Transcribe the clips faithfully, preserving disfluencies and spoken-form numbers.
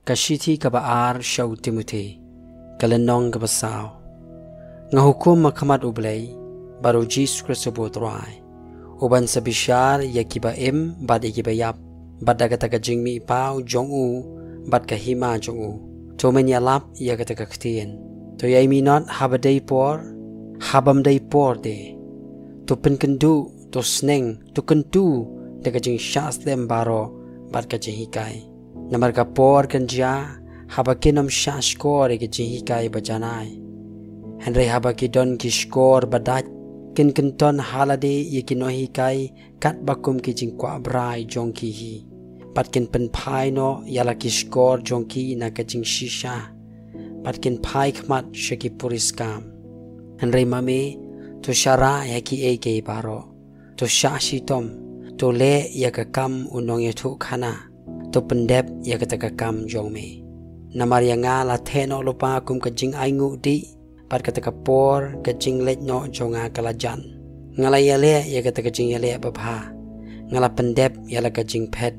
Ka shithi kaba ar sha u Timothi, ka lynnong kaba saw. Nga hukum ha khmat U Blei, bad U Jisu Khrist uba u Trai, uban sa bishar ïa kiba im bad ïa kiba ïap, bad da kata ka jingmihpaw jong u bad ka hima jong u, to men ïalap ïa kata ka ktien. To ïai minot haba dei por, habam dei por de. To pynkynduh, to sneng, to kyntu da ka jingshah slem baroh bad ka jinghikai. Namar ka por kan jia haba kin ym shah shkor ïa ka jinghikai ba janai. Hynrei haba ki don ki shkor ba dait, kin kynton ha lade ïa ki nonghikai katba kum ki jingkwah brai jong ki hi, bad kin pynphai noh ïa la ki shkor jong ki na ka jingshisha, bad kin phai khmat sha ki puriskam. Hynrei ma me, to shah rah ïa kiei kiei baroh, to shah shitom, to leh ïa ka kam u nongïathuhkhana, to pyndep ïa kata ka kam jong me. Namar ïa nga la theh noh lypa kum ka jingainguh dih, bad kata ka por ka jingleit noh jong nga ka la jan. Nga la ïaleh ïa kata ka jingïaleh babha, nga la pyndep ïa la ka jingphet,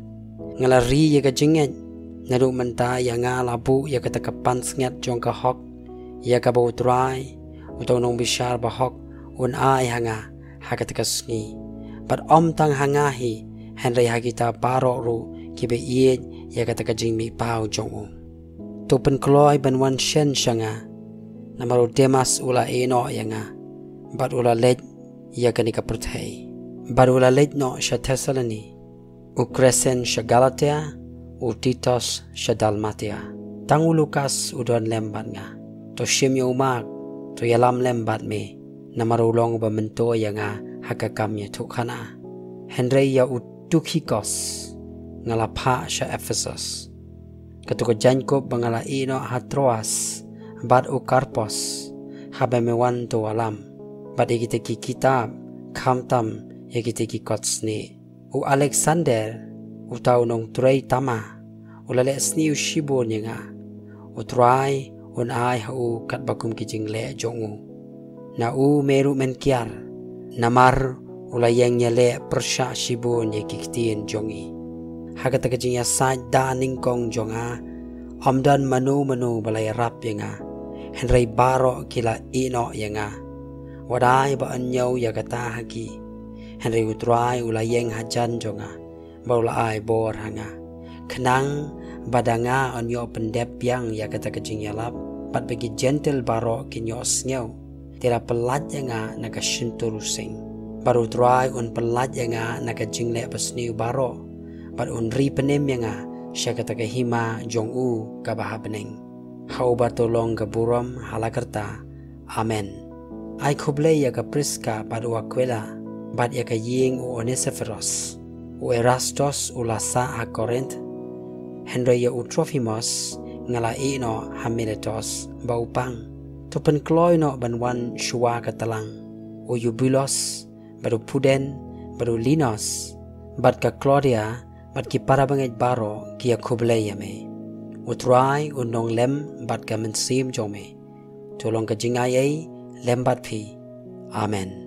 nga la ri ïa ka jingngeit. Naduh mynta ïa nga la buh ïa kata ka pansngiat jong ka hok, ïa kaba U Trai, uta u nongbishar bahok, un ai ha nga ha kata ka sngi, bad ym tang ha nga hi, hynrei ha kita baroh ruh kiba ïeit ïa kata ka jingmihpaw jong u. To pynkloi ban wan shen sha nga, namar u Demas u la ïeh noh ïa nga, bad u la leit ïa kane ka pyrthei, bad u la leit noh sha Thessaloni. U Kresens sha Galatia, u Titos sha Dalmatia. Tang u Lukas u don lem bad nga. To shim ïa u Mark, to ïalam lem bad me, namar u long uba myntoi ïa nga ha ka kam ïathuhkhana. Hynrei ïa u Tukhikos nga la phah sha Ephesos. Kato ka jaiñkup ba nga la ïeh noh ha Troas, bad u Karpos, haba me wan to wallam, bad ïa kita ki kitab, khamtam ïa kita ki kot snieh. U Aleksander, uta u nongtrei tama, u la leh sniew shibun ïa nga. U Trai un ai ha u katba kum ki jingleh jong u. Na u me ruh men kiar, namar u la ïeng ïaleh pyrshah shibun ïa ki ktien jong ngi. Ha kata ka jingïasaid da nyngkong jong nga, ym don mano mano ba la ïarap ïa nga, hynrei baroh ki la ïeh noh ïa nga. Wat ai ba yn ñiew ïa kata ha ki, hynrei U Trai u la ïeng hajan jong nga, bad u la ai bor ha nga, khnang ba da nga yn ïoh pyndep biang ïa kata ka jingïalap, bad ba ki Jentil baroh kin ïohsngew, te la pyllait ïa nga na ka shyntur u sing. Bad U Trai un pyllait ïa nga na ka jingleh basniew baroh, bad un ri pynim ïa nga sha kata ka hima jong u kaba ha bneng. Ha uba to long ka burom ha la karta. Amen. Ai khublei ïa ka Priska bad u Akwila, bad ïa ka ïing u Onesiforos. U Erastos u la sah ha Korinth, hynrei ïa u Trofimos nga la ïeh noh ha Miletos ba u pang. To pynkloi noh ban wan shuwa ka tlang. U Yubilos, bad u Puden, bad u Linos, bad ka Klodia, bad ki para bangeit baroh ki ïa khublei ïa me. U Trai un long lem bad ka mynsiem jong me. To long ka jingai ei lem bad phi. Amen.